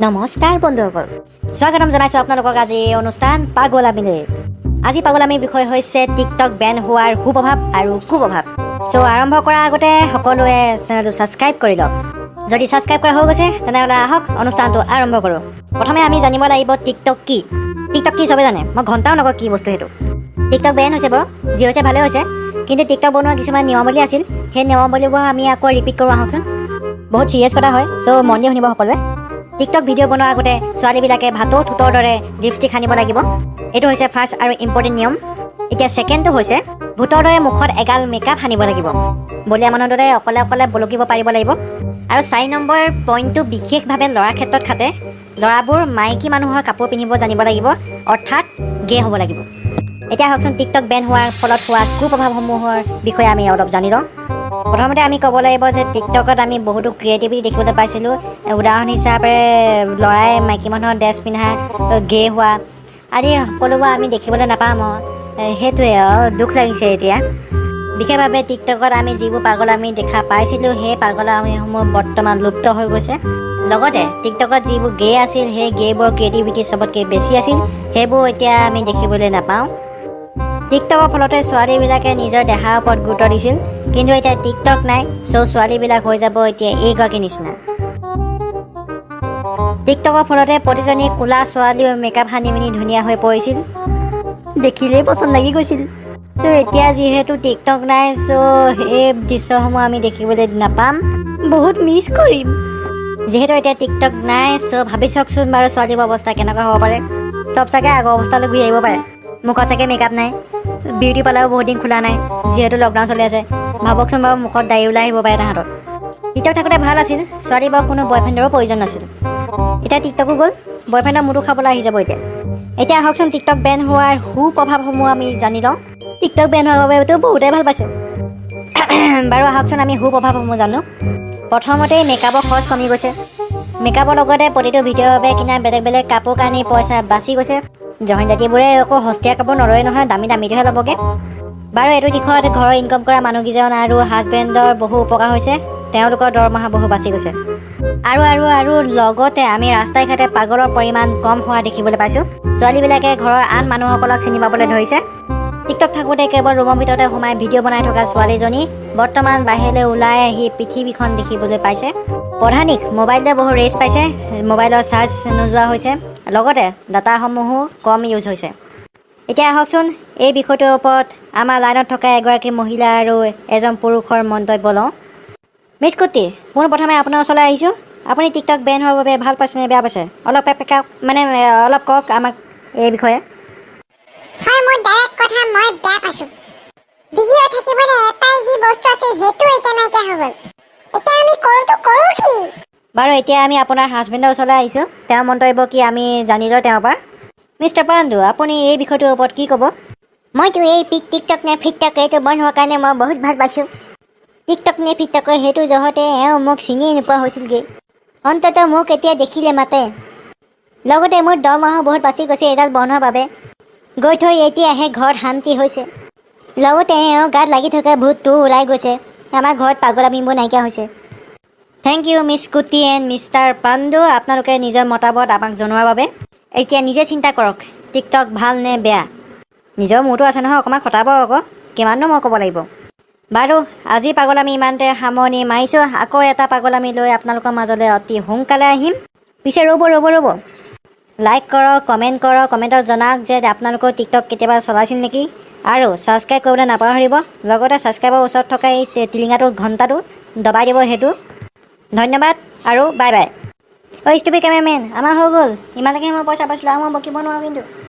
নমস্কাৰ বন্ধুসকল, স্বাগতম জনাইছোঁ আপোনালোকক আজি এই অনুষ্ঠান পাগলামিলৈ। আজি পাগলামিৰ বিষয় হৈছে টিকটক বেন হোৱাৰ সুপ্ৰভাৱ আৰু কুপ্ৰভাৱ। চ' আৰম্ভ কৰাৰ আগতে সকলোৱে চেনেলটো ছাবস্ক্ৰাইব কৰি লওক। যদি ছাবস্ক্ৰাইব কৰা হৈ গৈছে, তেনেহ'লে আহক অনুষ্ঠানটো আৰম্ভ কৰোঁ। প্ৰথমে আমি জানিব লাগিব টিকটক কি। টিকটক কি চবে জানে, মই ঘণ্টাও নকওঁ কি বস্তু সেইটো। টিকটক বেন হৈছে বাৰু, যি হৈছে ভালেই হৈছে। কিন্তু টিকটক বনোৱা কিছুমান নিয়মাৱলী আছিল, সেই নিয়মাৱলীবোৰ আমি আকৌ ৰিপিট কৰোঁ আহকচোন। বহুত চিৰিয়াছ কথা হয়, চ' মন দি শুনিব সকলোৱে। টিকটক ভিডিঅ' বনোৱাৰ আগতে ছোৱালীবিলাকে ভাটৌ ঠোঁটৰ দৰে লিপষ্টিক সানিব লাগিব। এইটো হৈছে ফাৰ্ষ্ট আৰু ইম্পৰ্টেণ্ট নিয়ম। এতিয়া ছেকেণ্ডটো হৈছে ভূতৰ দৰে মুখত এগাল মেকআপ সানিব লাগিব, বলীয়া মানুহৰ দৰে অকলে অকলে বলকিব পাৰিব লাগিব। আৰু 4 নম্বৰ পইণ্টটো বিশেষভাৱে ল'ৰাৰ ক্ষেত্ৰত খাটে। ল'ৰাবোৰ মাইকী মানুহৰ কাপোৰ পিন্ধিব জানিব লাগিব, অৰ্থাৎ গে হ'ব লাগিব। এতিয়া আহকচোন, টিকটক বেন হোৱাৰ ফলত হোৱা কুপ্ৰভাৱসমূহৰ বিষয়ে আমি অলপ জানি লওঁ। প্ৰথমতে আমি ক'ব লাগিব যে টিকটকত আমি বহুতো ক্ৰিয়েটিভিটি দেখিবলৈ পাইছিলোঁ। উদাহৰণ হিচাপে ল'ৰাই মাইকী মানুহৰ ড্ৰেছ পিন্ধা, গে হোৱা আদি সকলোবোৰ আমি দেখিবলৈ নাপাম। আৰু সেইটোৱে আৰু দুখ লাগিছে এতিয়া। বিশেষভাৱে টিকটকত আমি যিবোৰ পাগলামি দেখা পাইছিলোঁ, সেই পাগলামিসমূহ বৰ্তমান লুপ্ত হৈ গৈছে। লগতে টিকটকত যিবোৰ গে আছিল, সেই গেবোৰৰ ক্ৰিয়েটিভিটি চবতকৈ বেছি আছিল, সেইবোৰ এতিয়া আমি দেখিবলৈ নাপাওঁ। টিকটকৰ ফলতে ছোৱালীবিলাকে নিজৰ দেহাৰ ওপৰত গুৰুত্ব দিছিল, কিন্তু এতিয়া টিকটক নাই, চ' ছোৱালীবিলাক হৈ যাব এতিয়া এইগৰাকীৰ নিচিনা। টিকটকৰ ফলতে প্ৰতিজনী ক'লা ছোৱালীও মেকআপ সানি পিনি ধুনীয়া হৈ পৰিছিল, দেখিলেই পচন্দ লাগি গৈছিল। চ' এতিয়া যিহেতু টিকটক নাই, চ' সেই দৃশ্যসমূহ আমি দেখিবলৈ নাপাম, বহুত মিছ কৰিম। যিহেতু এতিয়া টিকটক নাই, চ' ভাবি চাওকচোন বাৰু, ছোৱালীবোৰ অৱস্থা কেনেকুৱা হ'ব পাৰে। চব চাগে আগৰ অৱস্থালৈ ঘূৰি আহিব পাৰে। মুখত চাগে মেকআপ নাই, বিউটি পাৰ্লাৰো বহুত দিন খোলা নাই, যিহেতু লকডাউন চলি আছে। ভাবকচোন বাৰু, মুখত দাড়ি ওলাই আহিব পাৰে তাহাঁতৰ। টিকটক থাকোঁতে ভাল আছিল, ছোৱালীবোৰক কোনো বয়ফ্ৰেণ্ডৰো প্ৰয়োজন নাছিল। এতিয়া টিকটকো গ'ল, বয়ফ্ৰেণ্ডৰ মূৰটো খাবলৈ আহি যাব এতিয়া। এতিয়া আহকচোন, টিকটক বেন হোৱাৰ সুপ্ৰভাৱসমূহ আমি জানি লওঁ। টিকটক বেন হোৱাৰ বাবেতো বহুতেই ভাল পাইছোঁ। বাৰু আহকচোন, আমি সুপ্ৰভাৱসমূহ জানো। প্ৰথমতেই মেকআপৰ খৰচ কমি গৈছে। মেকআপৰ লগতে প্ৰতিটো ভিডিঅ'ৰ বাবে কিনা বেলেগ বেলেগ কাপোৰ কানি পইচা বাচি গৈছে। জহনী জাতিবোৰে আকৌ সস্তীয়া কাপোৰ নলয় নহয়, দামী দামীটোহে ল'বগৈ। বাৰু এইটো দিশত ঘৰৰ ইনকম কৰা মানুহকেইজন আৰু হাজবেণ্ডৰ বহু উপকাৰ হৈছে, তেওঁলোকৰ দৰমহা বহু বাচি গৈছে। আৰু আৰু আৰু লগতে আমি ৰাস্তাই ঘাটে পাগলৰ পৰিমাণ কম হোৱা দেখিবলৈ পাইছোঁ। ছোৱালীবিলাকে ঘৰৰ আন মানুহসকলক চিনি পাবলৈ ধৰিছে। টিকটক থাকোঁতে কেৱল ৰুমৰ ভিতৰতে সোমাই ভিডিঅ' বনাই থকা ছোৱালীজনী বৰ্তমান বাহিৰলৈ ওলাই আহি পৃথিৱীখন দেখিবলৈ পাইছে। প্ৰধানিক মোবাইলে বহু ৰেষ্ট পাইছে, মোবাইলৰ চাৰ্জ নোযোৱা হৈছে, লগতে ডাটাসমূহো কম ইউজ হৈছে। এতিয়া আহকচোন, এই বিষয়টোৰ ওপৰত আমাৰ লাইনত থকা এগৰাকী মহিলা আৰু এজন পুৰুষৰ মন্তব্য লওঁ। মিছ কুৰ্তি, পোনপ্ৰথমে আপোনাৰ ওচৰলৈ আহিছোঁ। আপুনি টিকটক বেন হোৱাৰ বাবে ভাল পাইছে নে বেয়া পাইছে, অলপ পেকাওক, মানে অলপ কওক আমাক এই বিষয়ে। হয়, মোৰ ডাইৰেক্ট কথা, মই বেয়া পাইছো। বিজি হৈ থাকিবলৈ এটাই যি বস্তু আছিল, সেইটো এতিয়া নাইকিয়া হৈ গ'ল। এতিয়া আমি কৰোঁতো কৰোঁ কি? বাৰু এতিয়া আমি আপোনাৰ হাজবেণ্ডৰ ওচৰলৈ আহিছোঁ। তেওঁৰ মন্তব্য কি আমি জানি লওঁ তেওঁৰ পৰা। মিষ্টাৰ পাণ্ডু, আপুনি এই বিষয়টোৰ ওপৰত কি ক'ব? মইতো এই পিক টিকটক নে ফিকটক এইটো বন্ধ হোৱাৰ কাৰণে মই বহুত ভাল পাইছোঁ। টিকটক নে ফিকটকৰ সেইটো জহতে এওঁ মোক চিনিয়ে নোপোৱা হৈছিলগৈ। অন্ততঃ মোক এতিয়া দেখিলে মাতে। লগতে মোৰ দৰমহাও বহুত বাচি গৈছে এইডাল বন্ধ হোৱাৰ বাবে। গৈ থৈ এতিয়াহে ঘৰত শান্তি হৈছে। লগতে এওঁ গাত লাগি থকা ভূতটো ওলাই গৈছে। আমাৰ ঘৰত পাগলামিবোৰ নাইকিয়া হৈছে। Thank you Miss Kuti and Mister Pandu, আপোনালোকে নিজৰ মতামত আমাক জনোৱাৰ বাবে। এতিয়া নিজে চিন্তা কৰক, টিকটক ভাল নে বেয়া। নিজৰ মূৰটো আছে নহয়, অকণমান খটাব আকৌ, কিমাননো মই ক'ব লাগিব। বাৰু আজি পাগলামি ইমানতে সামৰণি মাৰিছোঁ। আকৌ এটা পাগলামি লৈ আপোনালোকৰ মাজলৈ অতি সোনকালে আহিম। পিছে ৰ'ব, ৰ'ব, ৰ'ব, লাইক কৰক, কমেণ্ট কৰক, কমেণ্টত জনাওক যে আপোনালোকেও টিকটক কেতিয়াবা চলাইছিল নেকি। আৰু ছাবস্ক্ৰাইব কৰিবলৈ নাপাহৰিব। লগতে ছাবস্ক্ৰাইবৰ ওচৰত থকা এই টিলিঙাটোৰ ঘণ্টাটো দবাই দিব সেইটো। ধন্যবাদ আৰু বাই বাই। ঐ ষ্টুপি কেমেৰামেন, আমাৰ হৈ গ'ল। ইমানলৈকে মই পইচা পাইছিলোঁ আৰু মই বকিব নোৱাৰোঁ কিন্তু।